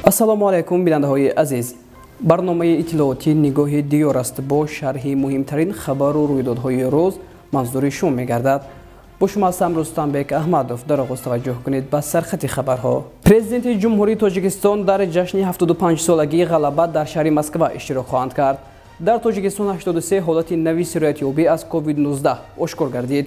Ассалому алайкум, бинандаҳои азиз. Барномаи иттилоотии нигоҳи диёр аст бо шарҳи муҳимтарин хабару рӯйдодҳои рӯз манзури шумо мегардад. Бо шумо ҳастам Рустамбек Аҳмадов. Дар оғоз таваҷҷӯҳ кунед ба сархати хабарҳо. Президенти Ҷумҳурии Тоҷикистон дар ҷашни 75-солагии ғалаба дар шаҳри Москва иштирок хоҳанд кард. Дар Тоҷикистон 83 ҳолати нави сироятёбӣ аз COVID-19 ошкор гардид.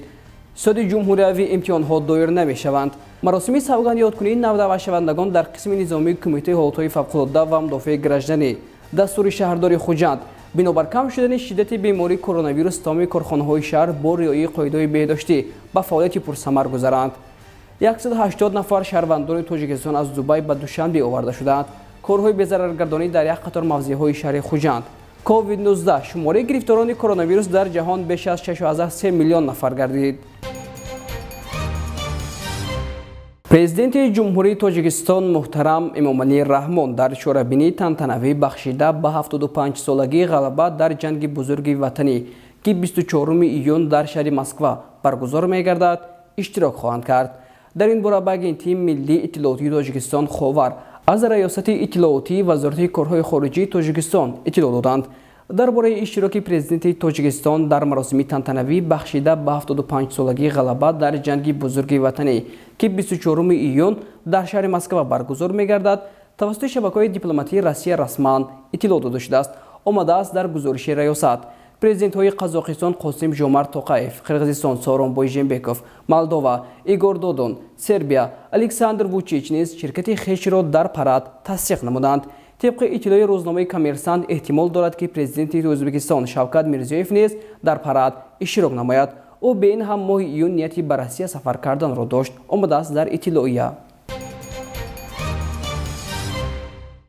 Суди ҷумҳуриявӣ имтиҳонҳо доир намешаванд. Маросими савгандёдкунии навдаъватшавандагон дар қисми низомии Кумитаи ҳолатҳои фавқулодда ва мудофиаи гражданӣ. Дастури шаҳрдори Хуҷанд. Бинобар кам шудани шиддати бемории коронавирус тамоми корхонаҳои шаҳр бо риояи қоидаҳои беҳдоштӣ ба фаъолияти пурсамар гузаранд. 180 нафар шаҳрвандони Тоҷикистон аз Дубай ба Душанбе оварда шудаанд. Корҳои безараргардонӣ дар як қатор мавзеъҳои шаҳри Хуҷанд. COVID-19 шумораи гирифторони коронавирус дар ҷаҳон беш аз 6,3 миллион нафар гардид. Президенти Ҷумҳурии Тоҷикистон муҳтарам Эмомалӣ Раҳмон дар чорабинии тантанавӣ бахшида ба 75-солагии ғалаба дар ҷанги бузурги ватанӣ, ки 24 июн дар шаҳри Москва баргузор мегардад, иштирок хоҳанд кард. Дар ин бора ба Агентии миллии иттилоотии Тоҷикистон Ховар аз Раёсати иттилоотии Вазорати корҳои хориҷии Тоҷикистон иттилоъ доданд. Дар бораи иштироки президенти Тоҷикистон дар маросими тантанавӣ бахшида ба 75-солагии ғалаба дар ҷанги бузурги ватанӣ, ки 24 июн дар шаҳри Москва баргузор мегардад, тавассути шабакаҳои дипломатии Россия расман иттилоъ дода шудааст. Омадааст дар гузориши раёсат. Президентҳои Қазоқистон Қосим Жомарт Тоқаев, Қирғизистон Сооронбой Жээнбеков, Молдова Игор Додон, Сербия Александр Вучич низ ширкати хешро дар парад тасдиқ намуданд. Тибқи иттилои рӯзномаи Коммерсант, эҳтимол дорад, ки президенти Ӯзбекистон Шавкат Мирзиёев низ дар парад иштирок намояд. Ӯ бе ин ҳам моҳи июн нияти ба Россия сафар карданро дошт. Омадааст дар иттилоия.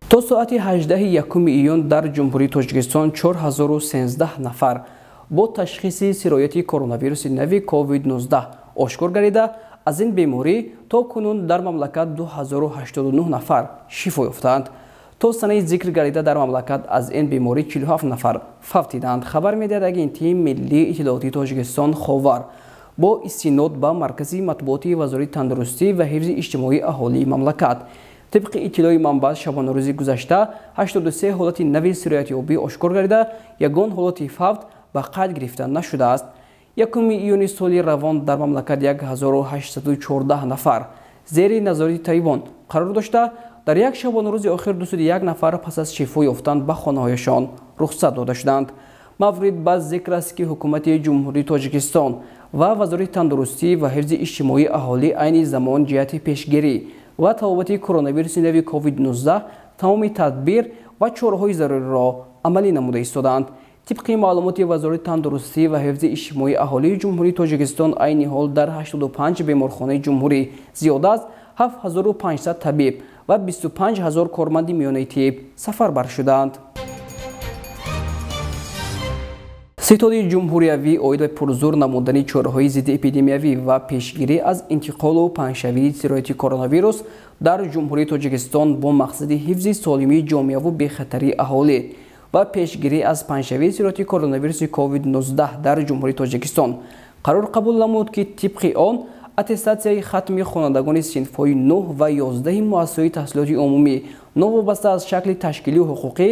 То соати 18 июн дар Ҷумҳурии Тоҷикистон 4013 нафар бо ташхиси сирояти коронавируси нави COVID-19 ошкор гардида, аз ин беморӣ то кунун дар мамлакат 2089 нафар шифо ёфтаанд. То санаи зикр гардида дар мамлакат аз ин беморӣ 47 нафар фавтиданд, хабар медиҳад Агентии миллии иттилоотии Тоҷикистон Ховар бо истинод ба Маркази матбуоти Вазорати тандурустӣ ва ҳифзи иҷтимоии аҳолии мамлакат. Тибқи иттилои манбаъ, шабонарӯзи гузашта 83 ҳолати нави сироятёбӣ ошкор гардида, ягон ҳолати фавт ба қайд гирифта нашудааст. 1 июни соли равон дар мамлакат 1814 нафар зери назорати табибон қарор дошта, дар як шабонарӯзи охир 201 нафар пас аз шифо ёфтан ба хонаҳояшон рухсат дода шуданд. Маврид ба зикр аст, ки Ҳукумати Ҷумҳурии Тоҷикистон ва Вазорати тандурустӣ ва ҳифзи иҷтимоии аҳолӣ айни замон ҷиҳати пешгирӣ ва табобати коронавируси нави COVID-19 тамоми тадбир ва чораҳои заруриро амалӣ намуда истодаанд. Тибқи маълумоти Вазорати тандурустӣ ва ҳифзи иҷтимоии аҳолии Ҷумҳурии Тоҷикистон, айни ҳол дар 85 беморхонаи ҷумҳурӣ зиёда аз 7500 табиб ва 25 000 корманди миёнаи тиб сафарбар шудаанд. Ситоди ҷумҳуриявӣ оид ба пурзур намудани чораҳои зидди эпидемиявӣ ва пешгирӣ аз интиқолу паҳншавии сирояти коронавирус дар Ҷумҳурии Тоҷикистон бо мақсади ҳифзи солимии ҷомеаву бехатарии аҳолӣ ва пешгирӣ аз паҳншавии сирояти коронавируси COVID-19 дар Ҷумҳурии Тоҷикистон қарор қабул намуд, ки тибқи он аттестатсияи хатми хонандагони синфҳои 9 ва 11 муассисаҳои таҳсилоти умумӣ новобаста аз шакли ташкилию ҳуқуқӣ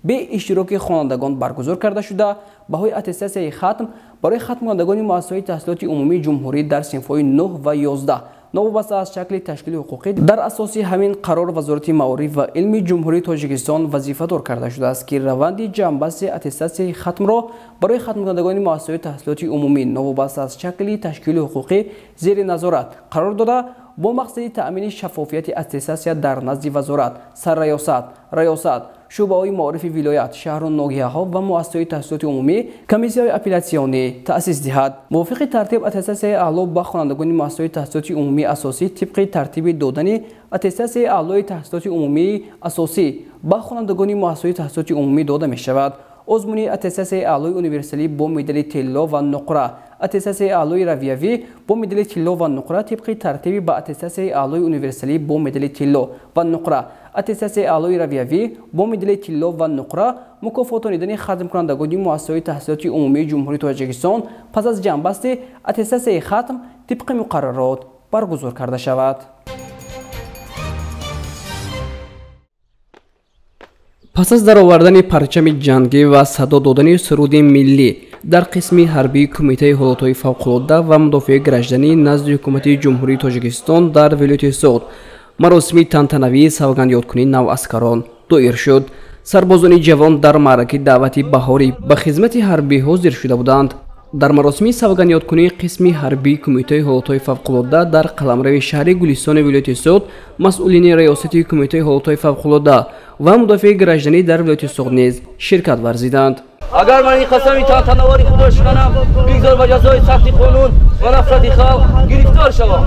бе иштироки хонандагон баргузор карда шуда, баҳои аттестатсияи хатм барои хатмкунандагони муассисаҳои таҳсилоти умумии ҷумҳурӣ дар синфҳои 9 ва 11 новобаста аз шакли ташкили ҳуқуқӣ. Дар асоси ҳамин қарор Вазорати маориф ва илми Ҷумҳурии Тоҷикистон вазифадор карда шудааст, ки раванди ҷамъбасти аттестатсияи хатмро барои хатмкунандагони муассисаҳои таҳсилоти умумӣ новобаста аз шакли ташкили ҳуқуқӣ зери назорат қарор дода, бо мақсади таъмини шаффофияти аттестатсия дар назди вазорат, сарраёсат, раёсат, шӯъбаҳои маорифи вилоят, шаҳру ноҳияҳо ва муассисаҳои таҳсилоти умумӣ комиссияҳои апеллятсионӣ таъсис диҳад. Мувофиқи тартиб аттестатсияи аъло ба хонандагони муассисаҳои таҳсилоти умумии асосӣ тибқи тартиби додани аттестатсияи аълои таҳсилоти умумии асосӣ ба хонандагони муассисаҳои таҳсилоти умумӣ дода мешавад. Озмуни аттестатсияи аълои универсалӣ бо медали тилло ва нуқра, аттестатсияи аълои равиявӣ бо медали тилло ва нуқра тибқи тартиби ба аттестатсияи аълои универсалӣ бо медали тилло ва нуқра, аттестатсияи аълои равиявӣ бо медали тилло ва нуқра мукофотонидани хатмкунандагони муассисаҳои таҳсилоти умумии Ҷумҳурии Тоҷикистон пас аз ҷамъбасти аттестатсияи хатм тибқи муқаррарот баргузор карда шавад. Пас аз даровардани парчами ҷангӣ ва садо додани суруди миллӣ дар қисми ҳарбии Кумитаи ҳолатҳои фавқулодда ва мудофиаи гражданӣ назди Ҳукумати Ҷумҳурии Тоҷикистон дар вилояти Суғд маросими тантанавии савгандёдкунии наваскарон доир шуд. Сарбозони ҷавон дар маъракаи даъвати баҳорӣ ба хизмати ҳарбӣ ҳозир шуда буданд. Дар маросими савгандёдкунии қисми ҳарбии Кумитаи ҳолатҳои фавқулодда дар қаламрави шаҳри Гулистони вилояти Суғд масъулини раёсати Кумитаи ҳолатҳои фавқулодда ва мудофиаи гражданӣ дар вилояти Суғд низ ширкат варзиданд. Агар ман ин қасами тантанавори худро шиканам, бигзор ба ҷазои сахти қонун ва нафрати халқ гирифтор шавам.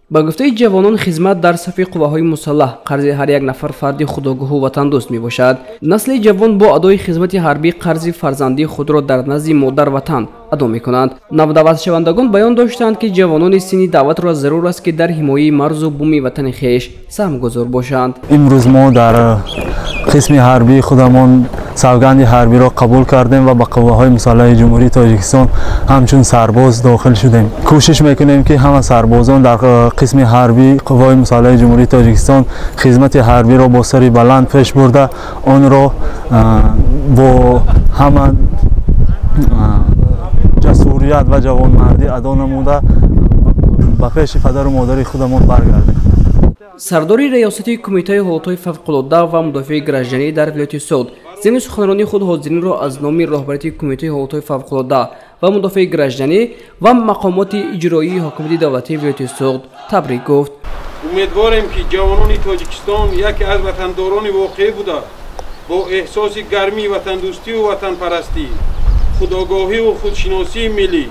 Ба гуфтаи ҷавонон, хизмат дар сафи қувваҳои мусаллаҳ қарзи ҳар як нафар фарди худогоҳу ватандӯст мебошад. Насли ҷавон бо адои хизмати ҳарбӣ қарзи фарзандии худро дар назди модар ватан адо мекунанд. Навдаъватшавандагон баён доштанд, ки ҷавонони синни даъватро зарур аст, ки дар ҳимояи марзу буми ватани хеш саҳмгузор бошанд. Имрӯз мо дар қисми ҳарбии худамон савганди ҳарбиро қабул кардем ва ба қувваҳои мусаллаҳи Ҷумҳурии Тоҷикистон ҳамчун сарбоз дохил шудем. Кӯшиш мекунем, ки ҳама сарбозон дар қисми ҳарбии қувваҳои мусаллаҳи Ҷумҳурии Тоҷикистон хизмати ҳарбиро бо сари баланд пеш бурда, онро бо ҳама ҷасурият ва ҷавонмардӣ адо намуда ба пеши падару модари худамон баргардем. Сардори раёсати Кумитаи ҳолатҳои фавқулодда ва мудофиаи гражданӣ дар вилояти Суғд зимни суханронии худ ҳозиринро аз номи роҳбарияти Кумитаи ҳолатҳои фавқулодда ва мудофиаи гражданӣ ва мақомоти иҷроии ҳокимияти давлатии вилояти Суғд табрик гуфт. Умедворем, ки ҷавонони Тоҷикистон яке аз ватандорони воқеӣ буда, бо эҳсоси гармии ватандӯстию ватанпарастӣ, худогоҳиву худшиносии миллӣ,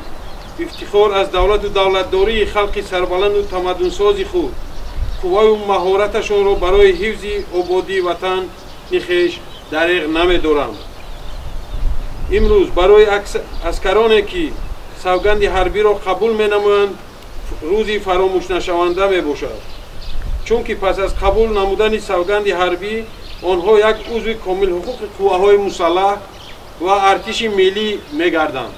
ифтихор аз давлату давлатдории халқи сарбаланду тамаддунсози худ, қувваю маҳораташонро барои ҳифзи ободии ватани хеш дареғ намедоранд. Имрӯз барои аскароне, ки савганди ҳарбиро қабул менамоянд, рӯзи фаромӯшнашаванда мебошад, чунки пас аз қабул намудани савганди ҳарбӣ онҳо як узви комилҳуқуқи қувваҳои мусаллаҳ ва артиши миллӣ мегарданд.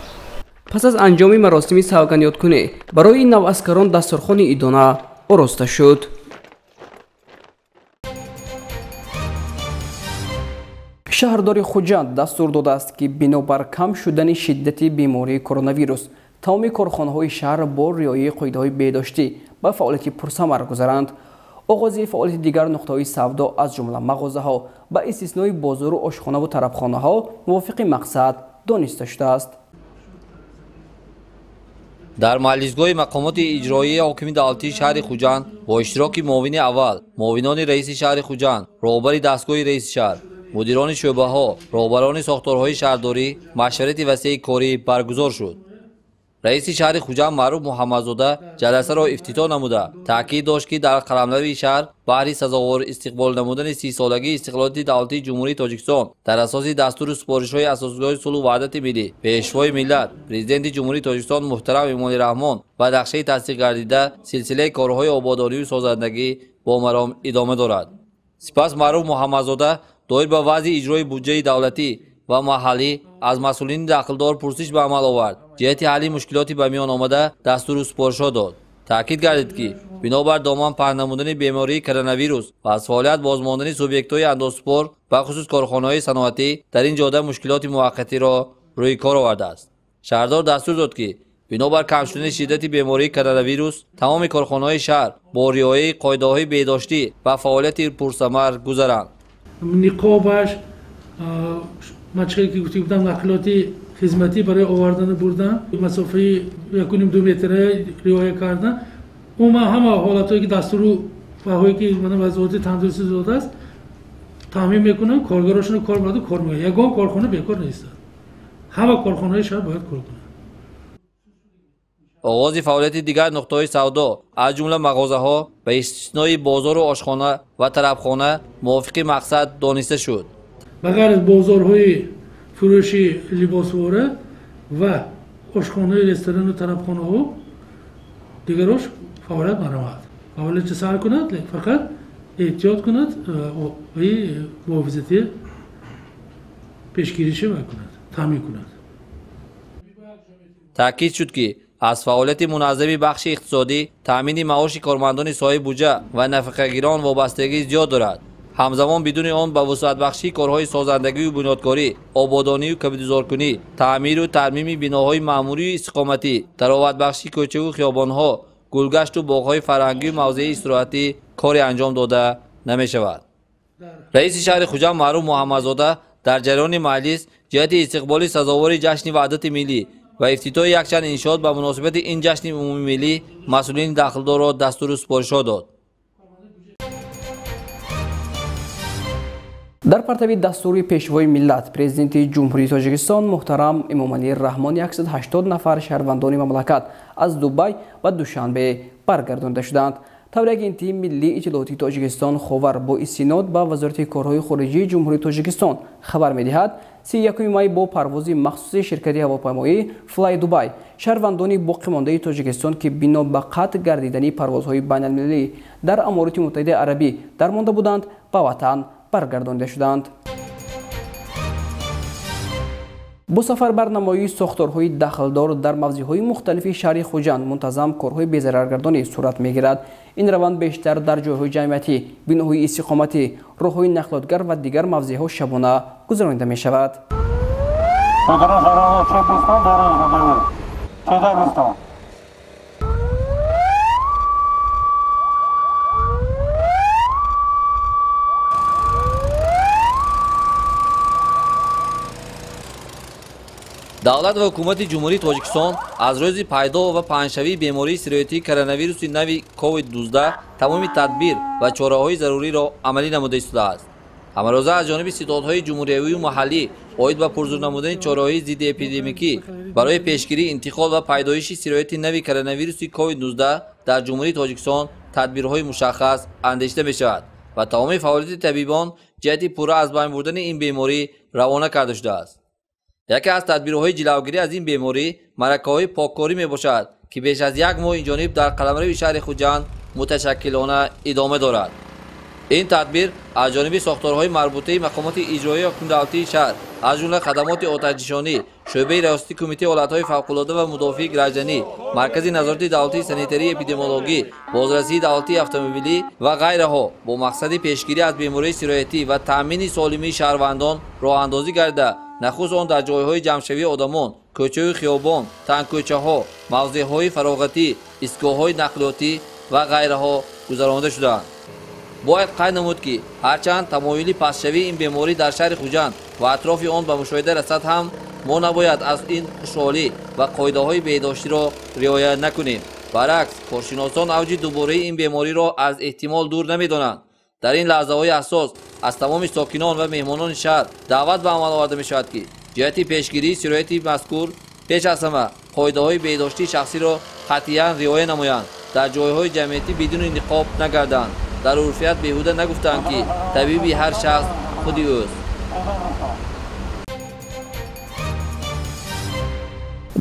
Пас аз анҷоми маросими савгандёдкунӣ барои наваскарон дастурхони идона ороста шуд. Шаҳрдори Хуҷанд дастур додааст, ки бинобар кам шудани шиддати бемории коронавирус тамоми корхонаҳои шаҳр бо риояи қоидаҳои беҳдоштӣ ба фаъолияти пурсамар гузаранд. Оғози фаъолияти дигар нуқтаҳои савдо, аз ҷумла мағозаҳо, ба истиснои бозору ошхонаву тарабхонаҳо мувофиқи мақсад дониста шудааст. Дар маҷлисгоҳи мақомоти иҷроияи ҳокими давлатии шаҳри Хуҷанд бо иштироки муовини аввал, муовинони раиси шаҳри Хуҷанд, роҳбари дастгоҳи раиси шаҳр, мудирони шӯъбаҳо, роҳбарони сохторҳои шаҳрдорӣ машварати васеи корӣ баргузор шуд. Раиси шаҳри Хуҷанд Маъруф Муҳаммадзода ҷаласаро ифтитоҳ намуда, таъкид дошт, ки дар қаламрави шаҳр баҳри сазовор истиқбол намудани 30-солагии истиқлолияти давлатии Ҷумҳурии Тоҷикистон дар асоси дастуру супоришҳои Асосгузори сулҳу ваҳдати миллӣ, Пешвои миллат, Президенти Ҷумҳурии Тоҷикистон муҳтарам Эмомалӣ Раҳмон ва нақшаи тасдиқ гардида силсилаи корҳои ободонию созандагӣ бо маром идома дорад. Сипас Маъруф Муҳаммадзода доир ба вазъи иҷрои буҷаи давлатӣ ва маҳаллӣ аз масъулини дахлдор пурсиш ба амал овард, ҷиҳати ҳалли мушкилоти ба миён омада дастуру супоришҳо дод. Таъкид гардид, ки бинобар доман паҳн намудани бемории коронавирус ва аз фаъолият бозмондани субъектҳои андозсупор, бахусус корхонаҳои саноатӣ, дар ин ҷода мушкилоти муваққатиро рӯи кор овардааст. Шаҳрдор дастур дод, ки бинобар кам шудани шиддати бемории коронавирус тамоми корхонаҳои шаҳр бо риояи қоидаҳои беҳдоштӣ ба фаъолияти пурсамар гузаранд. Ниқобаш, ман чӣ ки гуфта будам, нақлиёти хизматӣ барои овардану бурдан, масофаи 1,5-2 метра риоя кардан, умуман ҳама ҳолатҳое ки дастуру ваҳое ки вазорати тандурустӣ додааст таъмин мекунанд, коргарошонро кор барду кор мекунанд. Ягон корхона бекор нестад, ҳама корхонаҳои шаҳр бояд кор кунанд. Оғози фаъолияти дигар нуқтаҳои савдо, аз ҷумла мағозаҳо, ба истиснои бозору ошхона ва тарабхона мувофиқи мақсад дониста шуд. Ба ғайр аз бозорҳои фурӯши либосвора ва ошхонаи ресторану тарабхонаҳо, дигарош фаъолият наравад. Фаъолиятро сар кунад, фақат эҳтиёт кунад ва муҳофизати пешгириша кунад, таъмин кунад. Таъкид шуд, ки аз фаъолияти муназзами бахши иқтисодӣ таъмини маоши кормандони соҳаи буҷа ва нафиқагирон вобастагии зиёд дорад. Ҳамзамон бидуни он ба вусъатбахшии корҳои созандагию бунёдкорӣ, ободонию кабудизоркунӣ, таъмиру тармими биноҳои маъмурию истиқоматӣ, тароватбахшии кӯчаву хиёбонҳо, гулгашту боғҳои фарҳангию мавзеи истироҳатӣ коре анҷом дода намешавад. Раиси шаҳри Хуҷанд Маъруф Муҳаммадзода дар ҷараёни маҷлис ҷиҳати истиқболи сазовори ҷашни Ваҳдати миллӣ ва ифтитоҳи якчанд иншоот ба муносибати ин ҷашни умумимиллӣ масъулини дахлдорро дастуру супоришҳо дод. Дар партави дастури Пешвои миллат, Президенти Ҷумҳурии Тоҷикистон муҳтарам Эмомалӣ Раҳмон 180 нафар шаҳрвандони мамлакат аз Дубай ва Душанбе баргардонида шуданд. Таври Агентии миллии иттилоотии Тоҷикистон Ховар бо истинод ба Вазорати корҳои хориҷии Ҷумҳурии Тоҷикистон хабар медиҳад, 31 май бо парвози махсуси ширкати ҳавопаймоӣ Флай Дубай шаҳрвандони боқимондаи Тоҷикистон, ки бино ба қатъ гардидани парвозҳои байналмилалӣ дар Аморати Муттаҳидаи Арабӣ дармонда буданд, ба ватан баргардонида шуданд. Бо сафарбарнамоии сохторҳои дахлдор дар мавзеъҳои мухталифи шаҳри Хуҷанд мунтазам корҳои безараргардонӣ сурат мегирад. Ин раванд бештар дар ҷойҳои ҷамъиятӣ, биноҳои истиқоматӣ, роҳҳои нақлиётгар ва дигар мавзеъҳо шабона гузаронида мешавад. Давлат ва ҳукумати Ҷумҳурии Тоҷикистон аз рӯзи пайдо ва паҳншавии бемории сироятии коронавируси нави COVID-19 тамоми тадбир ва чораҳои заруриро амалӣ намуда истодааст. Ҳамарӯза аз ҷониби ситодҳои ҷумҳуриявию маҳаллӣ оид ба пурзур намудани чораҳои зиддиэпидемикӣ барои пешгирии интиқол ва пайдоиши сирояти нави коронавируси COVID-19 дар Ҷумҳурии Тоҷикистон тадбирҳои мушаххас андешида мешавад ва тамоми фаъолияти табибон ҷиҳати пурра аз байн бурдани ин беморӣ равона карда шудааст. Яке аз тадбирҳои ҷилавгирӣ аз ин беморӣ маъракаҳои поккорӣ мебошад, ки беш аз як моҳ инҷониб дар қаламрави шаҳри Хуҷанд муташаккилона идома дорад. Ин тадбир аз ҷониби сохторҳои марбутаи мақомоти иҷроии ҳокими давлатии шаҳр, аз ҷумла хадамоти оташнишонӣ, шӯъбаи раёсати кумитаи ҳолатҳои фавқулода ва мудофиаи гражданӣ, маркази назорати давлатии санитарии эпидемиологӣ, бозрасии давлатии автомобилӣ ва ғайраҳо бо мақсади пешгирӣ аз бемории сироятӣ ва таъмини солимии шаҳрвандон роҳандозӣ гардида, нахуст он дар ҷойҳои ҷамъшавии одамон, кӯчаю хиёбон, тангкӯчаҳо, мавзеъҳои фароғатӣ, истгоҳҳои нақлиётӣ ва ғайраҳо гузаронида шудаанд. Бояд қайд намуд, ки ҳарчанд тамоюли пастшавии ин беморӣ дар шаҳри Хуҷанд ва атрофи он ба мушоҳида расад ҳам, мо набояд аз ин хушҳолӣ ва қоидаҳои беҳдоштиро риоя накунем. Баръакс, коршиносон авҷи дубораи ин бемориро аз эҳтимол дур намедонанд. Дар ин лаҳзаҳои ҳассос аз тамоми сокинон ва меҳмонони шаҳр даъват ба амал оварда мешавад, ки ҷиҳати пешгирии сирояти мазкур пеш аз ҳама қоидаҳои беҳдоштии шахсиро қатъиян риоя намоянд, дар ҷойҳои ҷамъиятӣ бидуни ниқоб нагарданд. Дар урфият беҳуда нагуфтанд, ки табиби ҳар шахс худи ӯст.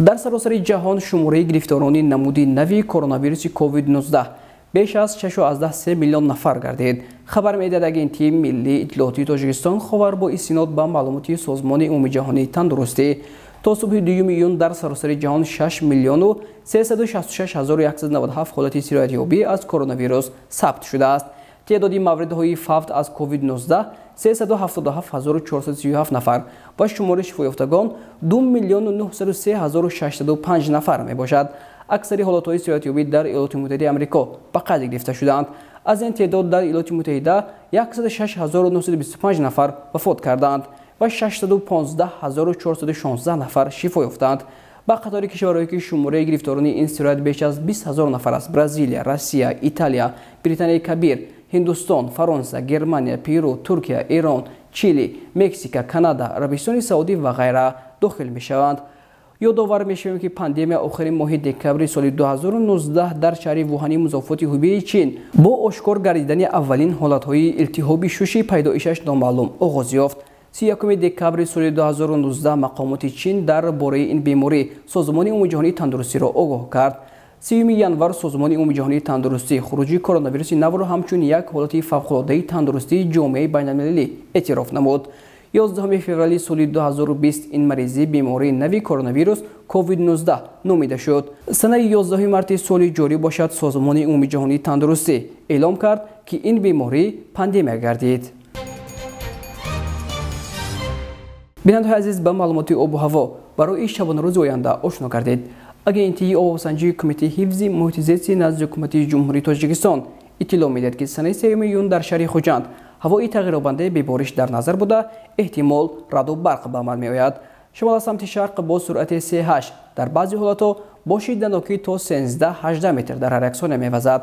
Дар саросари ҷаҳон шумораи гирифторони намуди нави коронавируси COVID-19 беш аз 6,3 миллион нафар гардид. Хабар медиҳад Агентии миллии иттилоотии Тоҷикистон Ховар бо истинод ба маълумоти Созмони умумиҷаҳонии тандурустӣ. То субҳи 2 июн дар саросари ҷаҳон 6 миллиону 366 197 ҳолати сироятёбӣ аз коронавирус сабт шудааст. Теъдоди мавридҳои фавт аз COVID-19 377 437 нафар ва шумори шифоёфтагон 2 миллиону 903 605 нафар мебошад. Аксари ҳолатҳои сироятёбӣ дар Иёлоти Муттаҳидаи Амрико ба қайд гирифта шудаанд. Аз ин теъдод дар Иёлоти Муттаҳида 106 925 нафар вафот кардаанд ва 615 416 нафар шифо ёфтаанд. Ба қатори кишварҳое ки шумораи гирифторони ин сироят беш аз 20 ҳазор нафар аст: Бразилия, Россия, Италия, Британияи Кабир, Ҳиндустон, Фаронса, Германия, Перу, Туркия, Эрон, Чили, Мексика, Канада, Арабистони Саудӣ ва ғайра дохил мешаванд. Ёдовар мешавем, ки пандемия охири моҳи декабри соли 2019 дар шаҳри Вуҳани музофоти Ҳубеи Чин бо ошкор гардидани аввалин ҳолатҳои илтиҳоби шуши пайдоишаш номаълум оғоз ёфт. 31 декабри соли 2019 мақомоти Чин дар бораи ин беморӣ Созмони умумиҷаҳонии тандурустиро огоҳ кард. 30 январ Созмони умумиҷаҳонии тандурустӣ хуруҷи коронавируси навро ҳамчун як ҳолати фавқулодаи тандурустии ҷомеаи байналмилалӣ эътироф намуд. 11 феврали соли 2020 ин маризӣ бемории нави коронавирус COVID-19 номида шуд. Санаи 11 марти соли ҷорӣ бошад, Созмони умумиҷаҳонии тандурустӣ эълом кард, ки ин беморӣ пандемия гардид. Бинандаҳои азиз, ба маълумоти обу ҳаво барои шабонарӯзи оянда ошно гардед. Агентии обҳавосанҷии Кумитаи ҳифзи муҳити зисти назди Ҳукумати Ҷумҳурии Тоҷикистон иттилоъ медиҳад, ки санаи 3 июн дар шаҳри Хуҷанд ҳавои тағйирёбандаи бебориш дар назар буда, эҳтимол раъду барқ ба амал меояд. Шимол аз самти шарқ бо суръати 3,8, дар баъзе ҳолатҳо бо шиддатнокӣ то 13-18 метр дар ҳар як сония мевазад.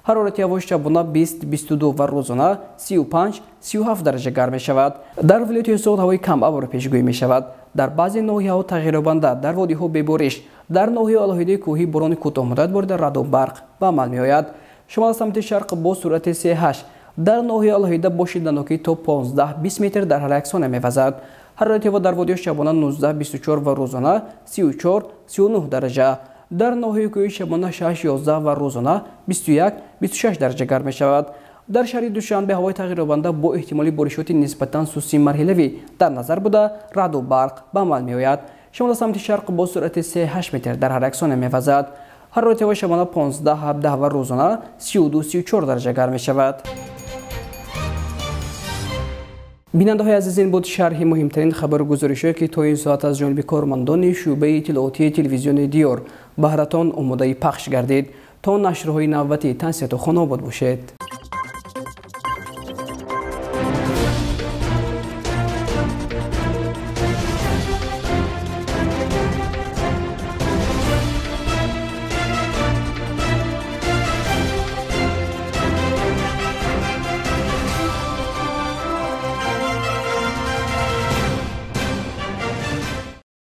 Ҳарорати ҳавои шабона 20-22 ва рӯзона 35-37 дараҷа гарм мешавад. Дар вилояти Суғд ҳавои камабр пешгӯӣ мешавад. Дар баъзе ноҳияҳо тағйирёбанда, дар водиҳо бебориш, дар ноҳияи алоҳидаи кӯҳӣ борони кӯтоҳмуддат борида, раъду барқ ба амал меояд. Шимол аз самти шарқ бо суръати 3,8, дар ноҳияи алоҳида бо шиддатнокӣ то 15-20 метр дар ҳар як сония мевазад. Ҳарорати ҳаво дар водиҳо шабона 19-24 ва рӯзона 34-39 дараҷа. Дар ноҳияи кӯҳӣ шабона 6-11 ва рӯзона 21-26 дараҷа гарм мешавад. Дар шаҳри Душанбе ҳавои тағйирёбанда бо эҳтимоли боришоти нисбатан сусти марҳилавӣ дар назар буда, раъду барқ ба амал меояд. Шимол аз самти шарқ бо суръати 3,8 метр дар ҳар як сония мевазад. Ҳарорати ҳавои шабона 15-17 ва рӯзона 32-34 дараҷа гарм мешавад. Бинандаҳои азиз, ин буд шарҳи муҳимтарин хабару гузоришҳое, ки то ин соат аз ҷониби кормандони шӯъбаи иттилоотии телевизиони Диёр баҳратон омодаи пахш гардид. То нашрҳои навбатӣ тансиҳату хонобод бошед.